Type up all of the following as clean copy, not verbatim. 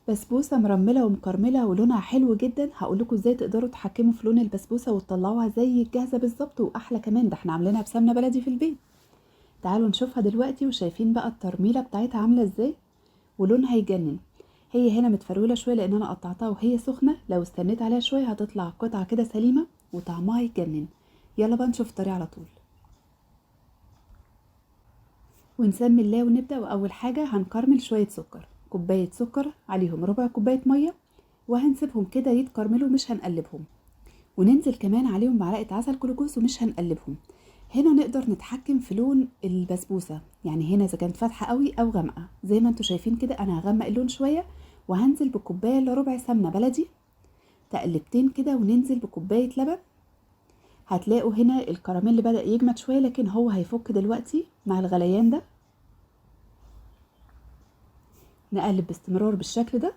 بسبوسه مرمله ومكرمله ولونها حلو جدا. هقول لكم ازاي تقدروا تحكموا في لون البسبوسه وتطلعوها زي الجاهزة بالظبط واحلى كمان، ده احنا عاملينها بسمنه بلدي في البيت. تعالوا نشوفها دلوقتي. وشايفين بقى الترميله بتاعتها عامله ازاي ولونها يجنن. هي هنا متفروله شوية لان انا قطعتها وهي سخنة، لو استنيت عليها شوية هتطلع قطعه كده سليمة وطعمها يجنن. يلا بقى نشوف الطريقة على طول ونسمي الله ونبدا. واول حاجة هنكرمل شوية سكر، كوباية سكر عليهم ربع كوباية مية، وهنسيبهم كده يتكرملوا مش هنقلبهم، وننزل كمان عليهم معلقه عسل جلوكوز ومش هنقلبهم. هنا نقدر نتحكم في لون البسبوسه، يعني هنا اذا كانت فاتحة قوي او غامقه زي ما انتم شايفين كده. انا هغمق اللون شوية وهنزل بكوبايه الا ربع سمنه بلدي، تقلبتين كده، وننزل بكوبايه لبن. هتلاقوا هنا الكراميل بدأ يجمد شوية لكن هو هيفك دلوقتي مع الغليان ده. نقلب باستمرار بالشكل ده،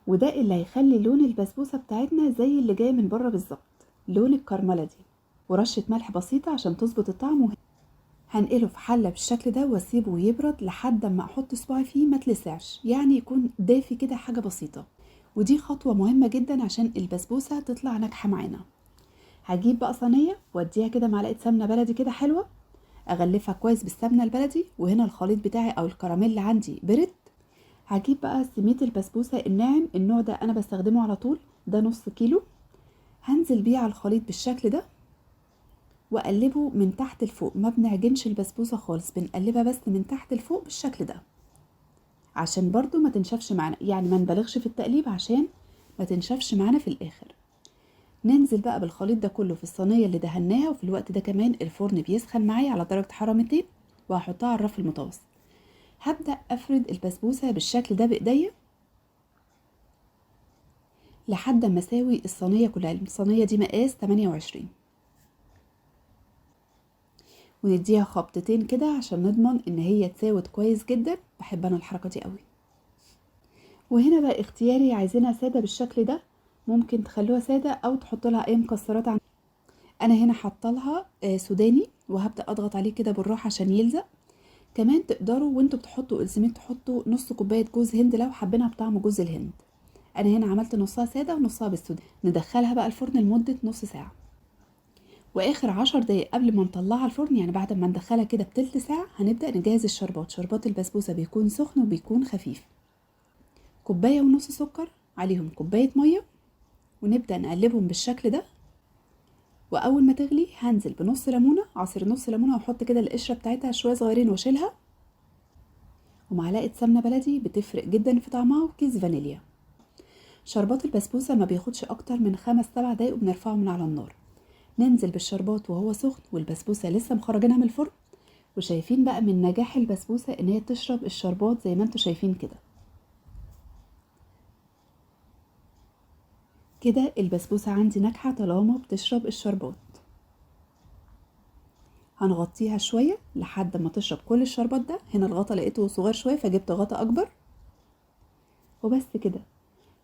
وده اللي هيخلي لون البسبوسه بتاعتنا زي اللي جاي من بره بالظبط، لون الكرمله دي. ورشه ملح بسيطة عشان تظبط الطعم. هنقله في حله بالشكل ده واسيبه يبرد لحد ما احط صباعي فيه ما تلسعش، يعني يكون دافي كده حاجة بسيطة. ودي خطوة مهمة جدا عشان البسبوسه تطلع ناجحة معانا. هجيب بقى صينية واديها كده معلقه سمنه بلدي كده حلوة، اغلفها كويس بالسمنه البلدي. وهنا الخليط بتاعي او الكراميل عندي برد. هجيب بقى سميد البسبوسه الناعم، النوع ده انا بستخدمه على طول، ده نص كيلو. هنزل بيه على الخليط بالشكل ده واقلبه من تحت لفوق، ما بنعجنش البسبوسه خالص، بنقلبها بس من تحت لفوق بالشكل ده عشان برضو ما تنشفش معانا، يعني ما نبالغش في التقليب عشان ما تنشفش معانا في الاخر. ننزل بقى بالخليط ده كله في الصينية اللي دهناها، وفي الوقت ده كمان الفرن بيسخن معايا على درجه حرارة 200، وهحطها على الرف المتوسط. هبدا افرد البسبوسه بالشكل ده بايديا لحد ما اساوي الصينية كلها. الصينية دي مقاس 28، ونديها خبطتين كده عشان نضمن ان هي تساوت كويس جدا. بحب انا الحركة دي قوي. وهنا بقى اختياري، عايزينها ساده بالشكل ده ممكن تخلوها ساده او تحط لها اي مكسرات. انا هنا حاطه لها سوداني، وهبدا اضغط عليه كده بالراحة عشان يلزق. كمان تقدروا وانتوا بتحطوا السميد تحطوا نص كوباية جوز هند لو حابينها بطعم جوز الهند. انا هنا عملت نصها ساده ونصها بالسوداني. ندخلها بقى الفرن لمدة نص ساعة، واخر 10 دقايق قبل ما نطلعها الفرن، يعني بعد ما ندخلها كده بتلت ساعة، هنبدا نجهز الشربات. شربات البسبوسه بيكون سخن وبيكون خفيف. كوباية ونص سكر عليهم كوباية مية، ونبدا نقلبهم بالشكل ده. واول ما تغلي هنزل بنص ليمونه، عصير نص ليمونه، واحط كده القشرة بتاعتها شوية صغيرين واشيلها، ومعلقة سمنه بلدي بتفرق جدا في طعمها، وكيس فانيليا. شربات البسبوسه ما بياخدش اكتر من 5-7 دقايق وبنرفعه من على النار. ننزل بالشربات وهو سخن والبسبوسه لسه مخرجينها من الفرن. وشايفين بقى من نجاح البسبوسه ان هي تشرب الشربات زي ما انتم شايفين كده. كده البسبوسه عندي ناجحة طالما بتشرب الشربات. هنغطيها شوية لحد ما تشرب كل الشربات ده. هنا الغطا لقيته صغير شوية فجبت غطا اكبر. وبس كده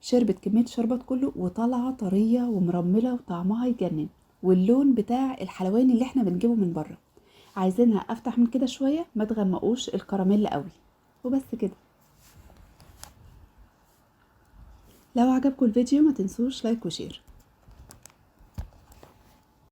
شربت كمية الشربات كله، وطالعه طرية ومرمله وطعمها يجنن، واللون بتاع الحلواني اللي احنا بنجيبه من بره. عايزينها افتح من كده شوية، ما تغمقوش الكراميل قوي. وبس كده. لو عجبكم الفيديو ما تنسوش like و share.